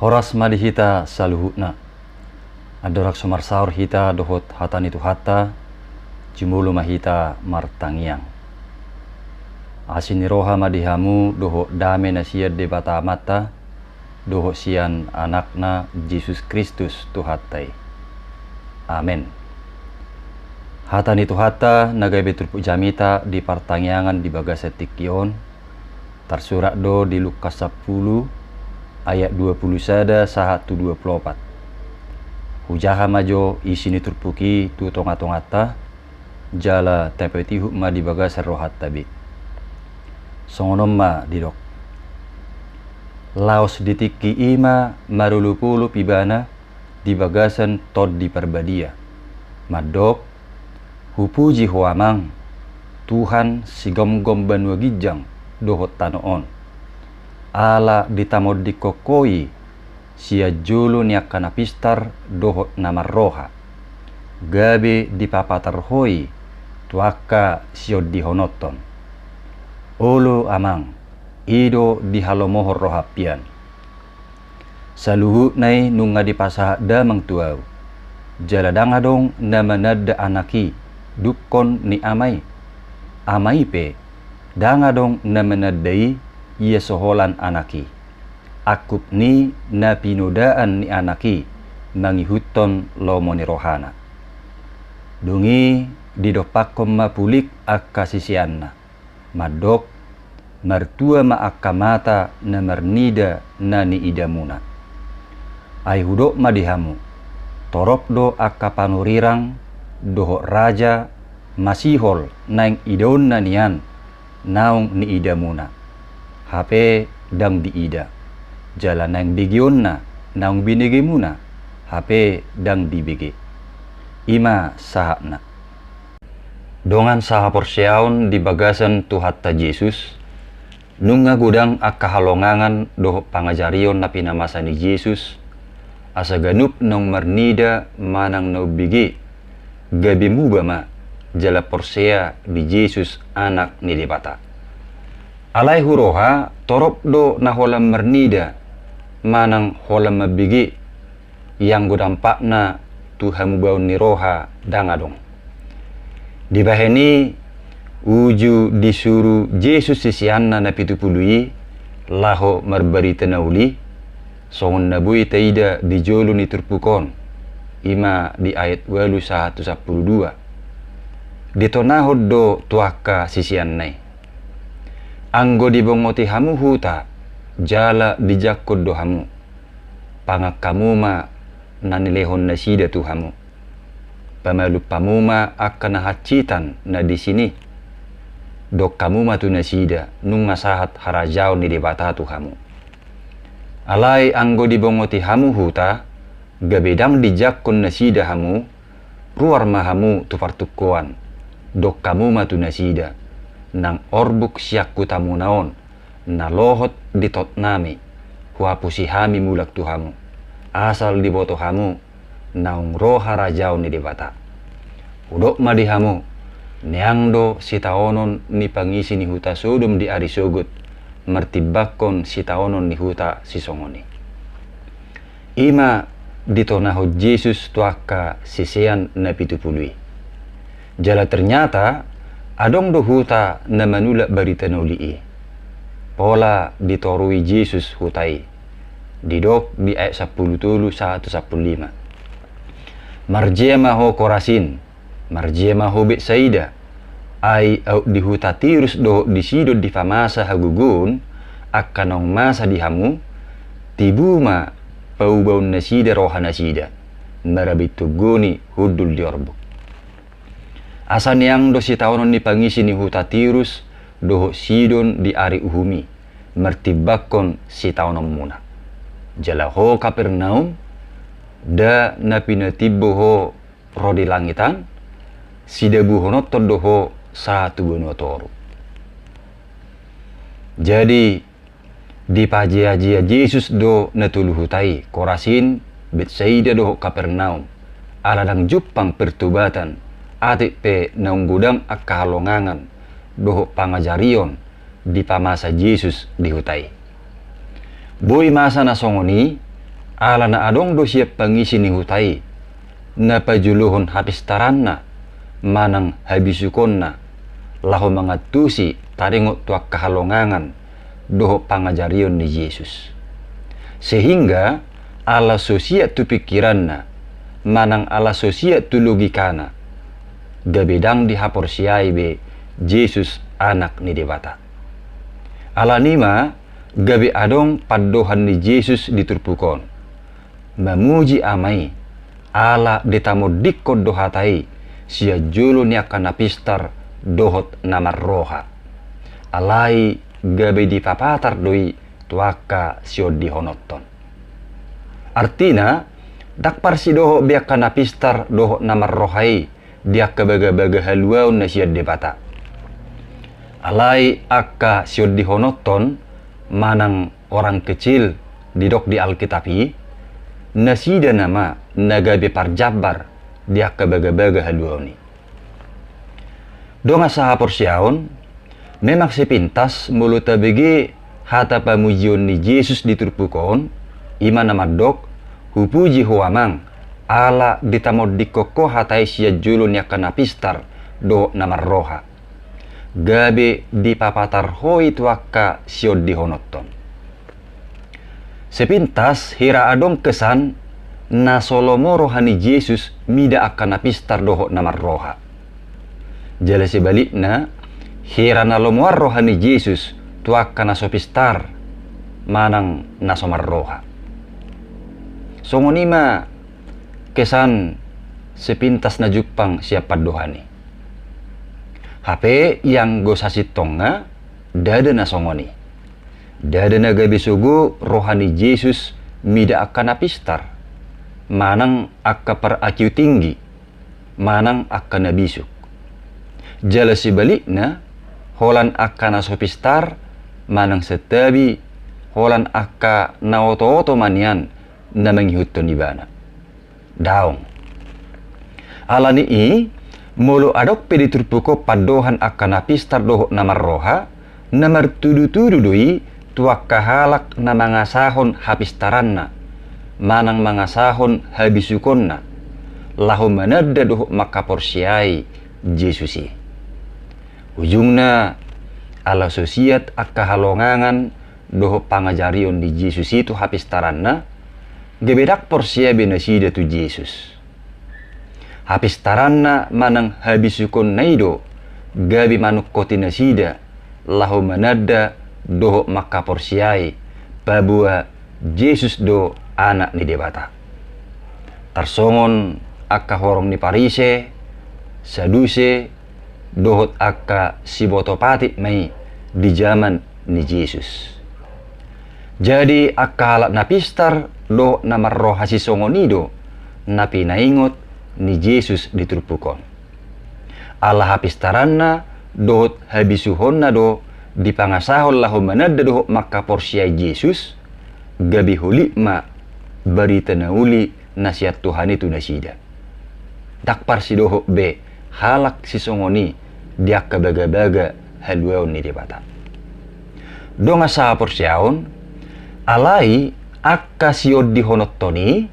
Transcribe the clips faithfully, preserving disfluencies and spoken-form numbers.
Horas ma di hita saluhutna. Andorang so marsaor hita dohot hata ni Tuhanta, jumolo ma hita martangiang. Asi ni roha ma di hamu dohot dame na sian Debata Amanta, dohot sian Anakna Jesus Kristus Tuhanta i. Amen. Hata ni Tuhanta na gabe turpuk jamita di partangiangan di bagasan tingki on, tarsurat do di Lukas sampulu ayat dua pulu sada sahat tu dua pulu opat. Hujaha ma jo isi ni turpuk i tu tonga-tonganta, jala tapatihut ma di bagasan rohanta be. Songon on ma didok. Laos di tingki i ma marolop-olop ibana di bagasan Tondi Parbadia, mandok, Hupuji Ho Amang, Tuhan sigomgom banua ginjang dohot tano on. Ala ditamondingkon Ho i sian jolo ni angka na pistar dohot na marroha, gabe dipapatar Ho i tu angka siondihononhon. Olo Amang, i do dihalomohon roham pian. Saluhutna i nunga dipasahat damang tu ahu. Jala ndang adong na mananda Anak i dungkon ni Ama i. Ama i pe, ndang adong na mananda i ia so holan Anak i. Angkup ni na pinodaan ni Anak i mangihuthon lomo ni rohana. Dung i didompakkon ma pulik angka siseanna, mandok, Martua ma angka mata na marnida na niidamuna. Ai hudok ma di hamu, torop do angka panurirang dohot raja masihol naeng idaonna nian naung niidamuna, hape ndang diida, jala naeng begeonna naung binegemuna, hape ndang dibege. I ma sahatna. Dongan sahaporseaon di bagasan Tuhanta Jesus, nunga godang angka halongangan dohot pangajarion na pinamasa ni Jesus, asa ganup naung marnida manang na umbege, gabe muba ma jala porsea di Jesus Anak ni Debata. Alai huroha torop do na holan marnida manang holan mambege, ianggo dampakna tu hamubaon ni roha ndang adong. Dibahen i, uju disuru Jesus siseanna na pitu pulu i laho marbarita na uli, songon na boi taida di jolo ni turpuk on, i ma di ayat ualu sahat tu sampulu dua. Ditonahon do tu angka siseanna i. Anggo dibongoti hamu huta, jala dijangkon do hamu, pangan hamu ma na nilehon nasida tu hamu. Pamalum hamu ma angka na hansitan na disi i. Dok hamu ma tu nasida, nunga sahat harajaon ni Debata tu hamu. Alai anggo dibongoti hamu huta, gabe ndang dijangkon nasida hamu, ruar ma hamu tu partungkoan, dok hamu ma tu nasida, nang orbuk sian hutamuna on, na lohot di totnami, huapusi hami mulak tu hamu, asal diboto hamu, naung ro harajaon ni Debata. Hudok ma di hamu, neang do sitaonon ni pangisi ni huta Sodom di ari sogot, martimbangkon sitaonon ni huta sisongon i. I ma ditonahon Jesus tu angka sisean na pitu pulu i. Jala ternyata adong do huta na manulak barita na uli i. Pola ditorui Jesus huta i. Didok di ayat sampulu tolu sahat tu sampulu lima. Marjea ma ho Korasin, marjea ma ho Betsaida, ai aut di huta Tirus dohot di Sidon dipamasa hagogoon angka naung masa di hamu, tibu ma paubaon nasida roha nasida, marabit togoni hundul di orbuk. Asa neang do sitaonon ni pangisi ni huta Tirus dohot Sidon di ari uhum i, martimbangkon sitaononmuna. Jala ho Kapernaum, nda na pinatimbo ho ro di langit an, sidabuhononhon do ho sahat tu banua toru. Jadi, dipajeajea Jesus do na tolu huta i, Korasin, Betsaida dohot Kapernaum, ala ndang jumpang pertobatan, atik pe naung godang angka halongangan dohot pangajarion dipamasa Jesus di huta i. Boi masa na songon i, Ala na adong do sian pangisi ni huta i na pajolohon hapistaranna manang habisukonna laho mangantusi taringot tu angka halongangan dohot pangajarion ni Jesus. Sehingga ala so siat tu pingkiranna manang ala so siat tu logikana, gabe ndang dihaporseai be Jesus Anak ni Debata. Alani i ma gabe adong pandohan ni Jesus di turpuk on, mamuji Ama i ala ditamondingkon do hata i sian jolo ni angka na pistar dohot na marroha. Alai gabe dipapatar do i tu angka siondihononton. Artina, ndang parsidohot be angka na pistar dohot na marroha i di angka bagabaga haluaon na sian Debata. Alai angka siondihononton manang orang kecil didok di Alkitab i, nasida nama na gabe parjambar di angka bagabaga haluaon i. Dongan sahaporseaon, memang sepintas molo tabege hata pamujion ni Jesus di turpuk on, i ma na mandok, hupuji Ho Amang, ala ditamondingkon Ho hata i sian jolo ni angka na pistar dohot na marroha. Gabe dipapatar Ho i tu angka siondihononton. Sepintas hira adong kesan na so lomo roha ni Jesus mida angka na pistar dohot na marroha. Jala sebalikna, hira na lomoan roha ni Jesus tu angka na so pistar manang na so marroha. Songon i ma kesan sepintas na jumpang sian pandohan i. Hape ianggo sasintongna, ndada na songon i. Ndada na gabe sogo roha ni Jesus mida angka na pistar manang angka per-I Q tinggi manang angka na bisuk. Jala sebalikna, holan angka na so pistar manang santabi, holan angka na otooto ma nian na mangihuthon ibana. Daong. Alani i, molo adong pe di turpuk on pandohan angka na pistar dohot na marroha, na martudutudu do i tu angka halak na mangasahon hapistaranna manang mangasahon habisukonna laho mananda dohot mangkaporseai Jesus i. Ujungna, ala so siat angka halongangan dohot pangajarion ni Jesus i tu hapistaranna, gabe ndang porsea be nasida tu Jesus. Hapistaranna manang habisukonna i do gabe manungkoti nasida laho mananda dohot mangkaporseai paboa Jesus do Anak ni Debata. Tarsongon angka horong ni Parise, Saduse, dohot angka siboto patik ma i di jaman ni Jesus. Jadi angka halak na pistar dohot na marroha sisongon i do na pinaingot ni Jesus di turpuk on. Ala hapistaranna dohot habisuhonna do dipangasahon laho mananda dohot mangkaporseai Jesus, gabe holit ma barita na uli na sian Tuhan i tu nasida. Ndang parsidohot be halak sisongon i di angka bagabaga haluaon ni Debata. Dongan sahaporseaon, alai angka siondihononton i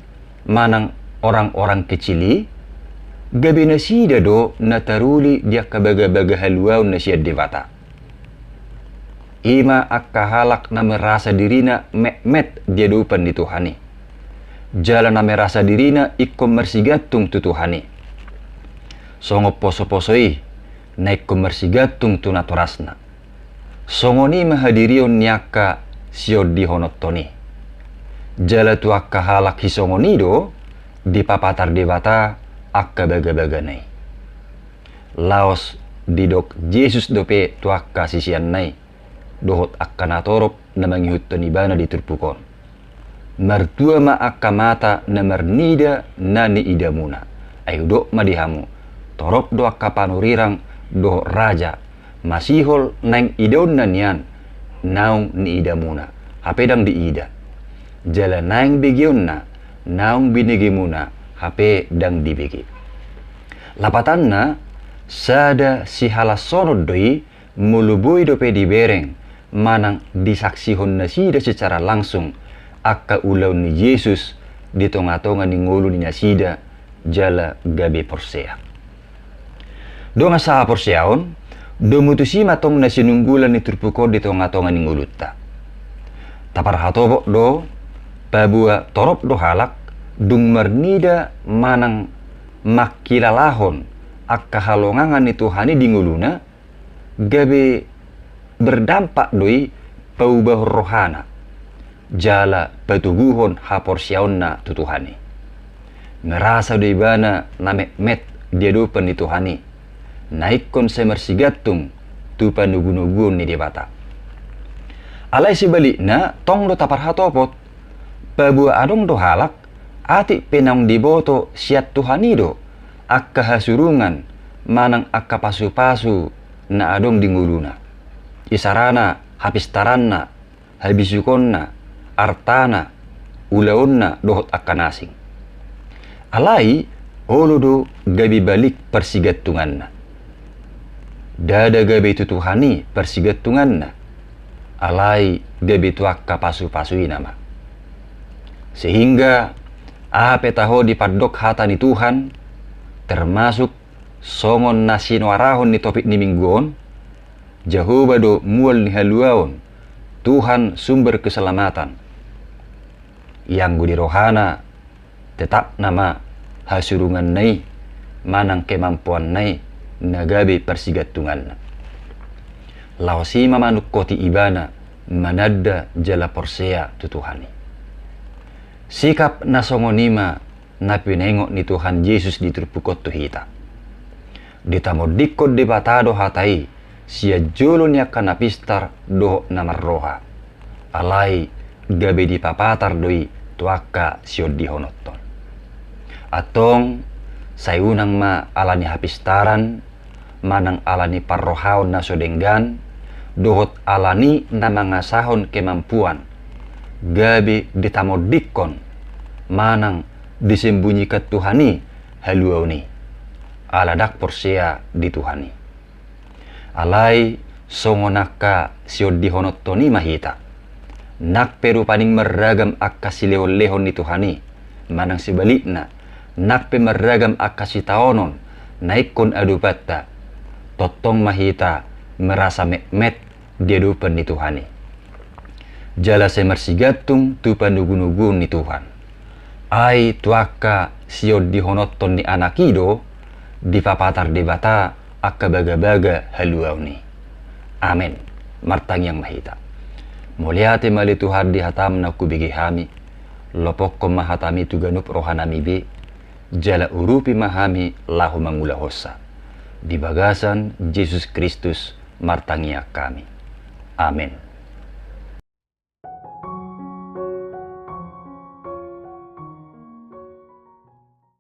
manang orang-orang kecil i, gabe nasida do na taruli di angka bagabaga haluaon na sian Debata. I ma angka halak na merasa dirina metmet di adopan ni Tuhan i. Jala na merasa dirina ingkon marsigantung tu Tuhan i. Songon posoposo i na ingkon marsigantung tu natorasna. Songon i ma hadirion ni angka siondihononton i. Jala tu angka halak sisongon i do dipapatar Debata angka bagabagana i. Laos didok Jesus dope tu angka siseanna i dohot angka natorop na mangihuthon ibana di turpuk on: Martua ma angka mata na marnida na niidamuna. Ai hudok ma di hamu, torop do angka panurirang dohot raja masihol naeng idaonna nian naung niidamuna, hape ndang diida. Jala naeng begeonna naung binegemuna, hape ndang dibege. Lapatanna, sada sihalashonon do i molo boi dope dibereng manang disaksihon nasida secara langsung angka ulaon ni Jesus di tonga-tonga ni ngolu ni nasida jala gabe porsea. Dongan sahaporseaon, domu tusi ma tong na sinunggulan ni turpuk on di tonga-tonga ni ngolunta. Taparhatopot do, paboa torop do halak dung marnida manang mangkilalahon angka halongangan ni Tuhan i di ngoluna, gabe berdampak do i paubahon rohana jala patoguhon haporseaonna tu Tuhan i. Merasa do ibana na metmet di adopan ni Tuhan i, na ingkon sai marsigantung tu panogunoguon ni Debata. Alai sebalikna, tong do taparhatopot, paboa adong do halak, atik pe naung diboto sian Tuhan i do angka hasurungan manang angka pasupasu na adong di ngoluna. Isarana hapistaranna, habisukonna, artana, ulaonna dohot angka na asing. Alai olo do gabe balik parsigantunganna. Ndada gabe tu Tuhan i parsigantunganna, alai gabe tu angka pasupasu i nama. Sehingga aha pe taho dipandok hata ni Tuhan, termasuk songon na sinoarahon ni topik ni minggu on, Jahowa do mual ni haluaon, Tuhan sumber keselamatan. Ianggo di rohana, tetap nama hasurunganna i manang kemampuanna i na gabe parsigantunganna. Laos i ma manungkoti ibana mananda jala porsea tu Tuhan i. Sikap na songon i ma na pinaingot ni Tuhan Jesus di turpuk on tu hita. Ditamondingkon Debata do hata i sian jolo ni angka na pistar dohot na marroha. Alai gabe dipapatar do i tu angka siondihononton. Antong, sai unang ma ala ni hapistaran, manang ala ni parrohaon na so denggan, dohot ala ni na mangasahon kemampuan, gabe ditamondingkon, manang disembunyikan Tuhan i haluaon i, ala ndang porsea di Tuhan i. Alai songon angka siondihononton i ma hita. Nang pe rupani marragam angka silehonlehon ni Tuhan i, manang sebalikna, nang pe marragam angka sitaonon na ingkon adopanta, tongtong ma hita merasa metmet di adopan ni Tuhan i. Jala sai marsigantung tu panogunoguon ni Tuhan. Ai tu angka siondihononton ni Anak i do dipapatar Debata angka bagabaga haluaon i. Amen. Martangiang ma hita. Mauliate ma ale Tuhan di hatam na hubege hami. Lopokkon ma hatami tu ganup rohanami be, jala urupi ma hami laho mangulahonsa. Di bagasan Jesus Kristus martangiang hami. Amen.